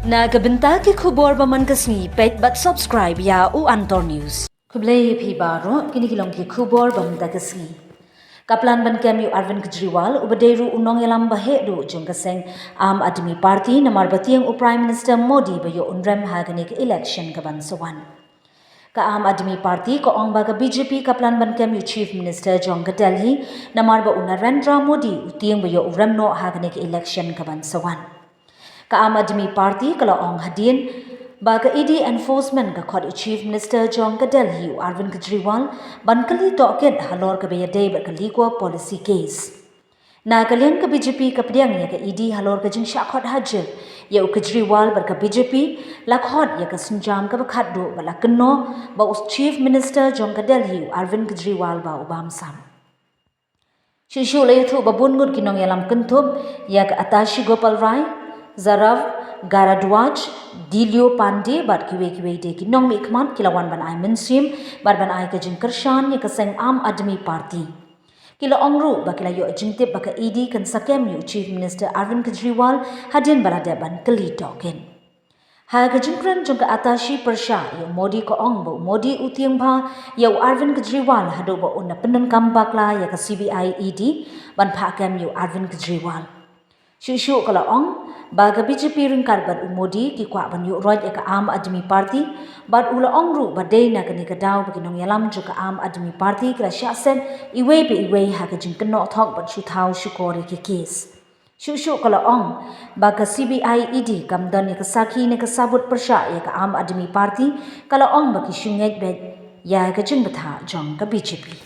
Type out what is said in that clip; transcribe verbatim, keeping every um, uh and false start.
Na ka bynta ki khubor ba man ka sngi, peit bad subscribe ïa u Antor News. Khublei ïa phi baroh, kine ki long ki khubor ba man ka sngi. Ka plan ban kem ïa u Arvind Kejriwal, uba dei ruh u nongïalam ba heh duh jong ka seng Aam Aadmi Party, namar ba tieng u Prime Minister Modi ba ïoh u nrem ha kane ka election ka ban sa wan. Ka Aam Aadmi Party ka ong ba ka B J P ka plan ban kem ïa u Chief Minister jong ka Delhi, namar ba u Narendra Modi u tieng ba ïoh u rem noh ha kane ka election ka ban sa wan. Ka Aam Aadmi Party ka la ong hadien ba ka E D enforcement ka khot ïa u Chief Minister jong ka Delhi, u Arvind Kejriwal, ban kylli tohkit halor kaba ïadei bad ka Liquor Policy case. Na ka liang ka B J P ka pdiang ïa ka E D halor ka jingshah khot hajir ïa u Kejriwal bad ka B J P la khot ïa ka sienjam kaba khatduh bad la kynnoh ba u Chief Minister jong ka Delhi, u Arvind Kejriwal, ba u bam sam. Shuh shuh la ïathuh ba bun ngut ki nongïalam kynthup ïa ka Atashi Gopal Rai, Zarav Bharadwaj, Dilio Pandey bad kiwei kiwei de ki nongmihkhmat ki la wan ban ai mynsiem bad ban ai ka jingkyrshan ïa ka seng Aam Aadmi Party. Ki la ong ruh ba ki la ïoh jingtip ba ka E D kan sa kem ïa u Chief Minister Arvind Kejriwal hadien ba la dep ban kylli tohkit. Ha ka jingkren jong ka Atashi pyrshah ïa u Modi, ka ong ba u Modi u tieng bha ïa u Arvind Kejriwal haduh ba un da pyndonkam bakla ïa ka C B I E D ban phah kem ïa u Arvind Kejriwal. Shuh shuh ka la ong ba ka B J P ryngkat bad u Modi ki kwah ban ïuh roit ïa ka Aam Aadmi Party, bad u la ong ruh ba dei na kane ka daw ba ki nongïalam jong ka Aam Aadmi Party ki la shah set iwei pa iwei ha ka jingkynnoh thok bad shu thaw shukor ïa ki kes. Shuh shuh ka la ong ba ka C B I E D kam don ïa ka sakhi ne ka sabut pyrshah ïa ka Aam Aadmi Party, ka la ong ba ki shu ngeit beit ïa ka jingbthah jong ka B J P.